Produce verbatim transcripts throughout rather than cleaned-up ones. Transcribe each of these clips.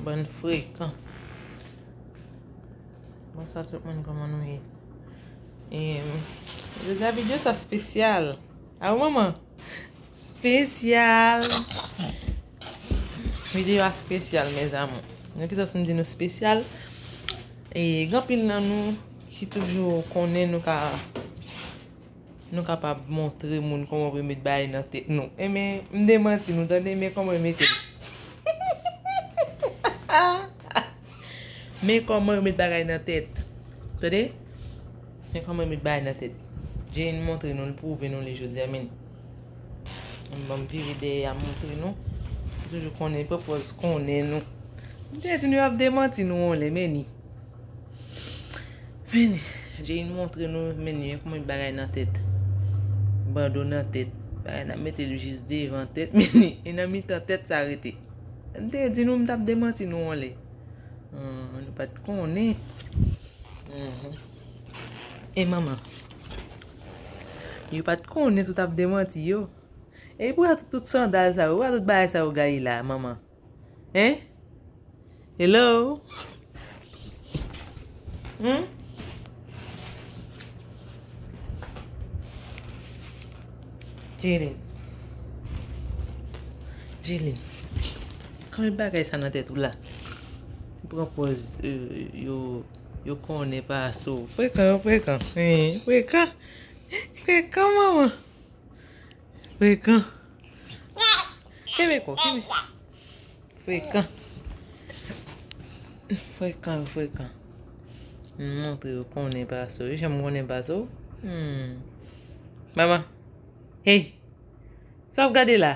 Bann frekan. Bonswa tout moun, kòman nou ye? E, jodi a videyo sa espesyal. A wi, manman? Espesyal. Videyo a espesyal, mes amours. Nan ki sans m di nou espesyal? E, gen anpil nan nou ki toujou konnen nou ka Nou kapab montre moun kòman pou yo met bagay nan tèt nou. Enben, m demanti nou, tande, men kòman yo mete l. Men kòman yo met bagay nan tèt. Tande? Men kòman yo met bagay nan tèt. Jane montre nou, l pwouve nou li jodi a, men. Bon, m vire dèyè a montre nou. Toujou konnen, pwopòz konnen nou. M te di nou yo ap demanti nou, on lè, men ni. Men, Jane montre nou, men, men kòman bagay nan tèt. Bando nan tèt. Bagay nan mete l jis devan tèt, men, e nan mitan tèt sa rete. M te di nou, m t ap demanti nou on lè. Hmm, nou pa t konnen. Mhm. E manman? Yo pa t konnen si w t ap demanti yo. E pou tout, tout sandal sa yo, pou tout bagay sa yo gaye la, manman? Hein? Hello? Hmm? Jalen. Jalen. Kòman bagay sa nan tèt ou la? Pran pòz, euh, yo, yo konnen pa sou. Frekan, frekan. Hein, frekan. Frekan, manman. Frekan. Kenbe kò, kenbe. Frekan. Frekan, frekan. M montre yo konnen pa sou. Yo janm konnen pa sou. Hmm. Manman. Hey. Sa w ap gade la?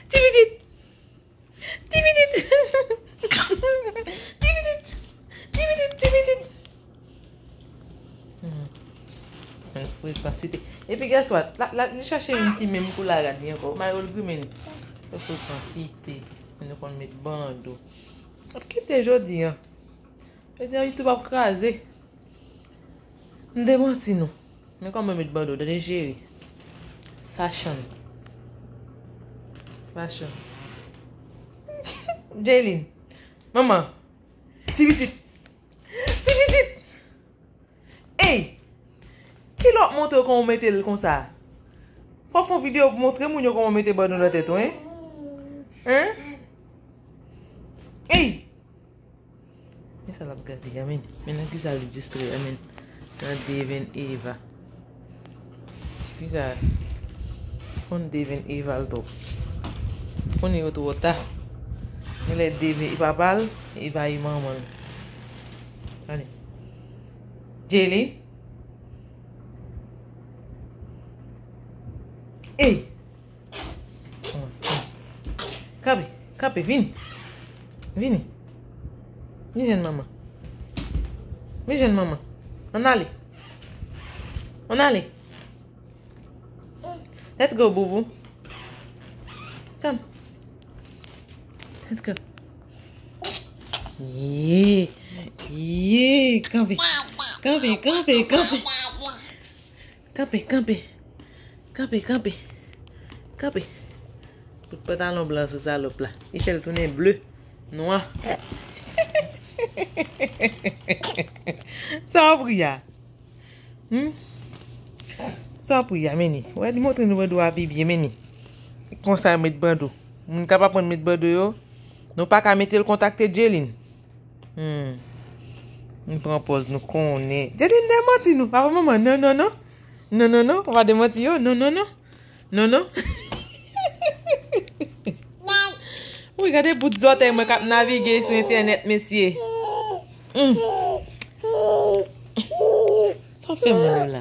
Ti pitit. Ti pitit. Ti pitit. Ti pitit, ti pitit. Hmm. Yon frekansite. Epi, guess what? La, la, li chache youn ki menm koulè a, gad li ankò. Mayo l grimen li. Yon frekansite. Nou konn met bando. Ap kite jodi a. Jodi a, YouTube ap kraze. M demanti nou. Men kòman met bando, tande cheri. Fashion. Fashion. Jaylin. Manman. Ti pitit. Ti pitit. Ey! Kilè w ap montre w kòman w mete l konsa? Fò w fè yon videyo pou montre moun yo kòman w mete bando nan tèt ou, en? En? Ey! Men sa l ap gade a, men. Men nan kisa li distrè a, men. Nan Dave and Eva. Ti fi sa konn Dave and Eva l twòp. Konnen yo twò ta. Genlè Dave e papa l, Eva e manman l. Gade. Jaylin. Ey! Kanpe, kanpe, vini. Vini. Vin jwenn manman. Vin jwenn manman. Ann ale. Ann ale. Let's go, boubou. Come. Let's go. Yeah. Yeah. Kanpe. Kanpe, kanpe, kanpe. Kanpe, kanpe. Kanpe, kanpe. Kanpe. Kout pantalon blan sou salòp la. Li fè l tounen ble, nwa. Sa w ap ri a? Hmm? Sa w ap ri a, men ni. Wè, li montre nou bando a pi byen, men ni. Konsa yo met bando. Moun k ap aprann met bando yo, nou pa ka mete l kontakte Jaylin. Hmm. Nou pran pòz, nou konnen. Jaylin demanti nou. Papa, manman, non, non, non. Non, non, non. Ou pa demanti yo. Non, non, non. Non, non. Wi, gade bout zòtèy mwen k ap navige sou entènèt, mesye. Hmm. Sa w fè moun yo la?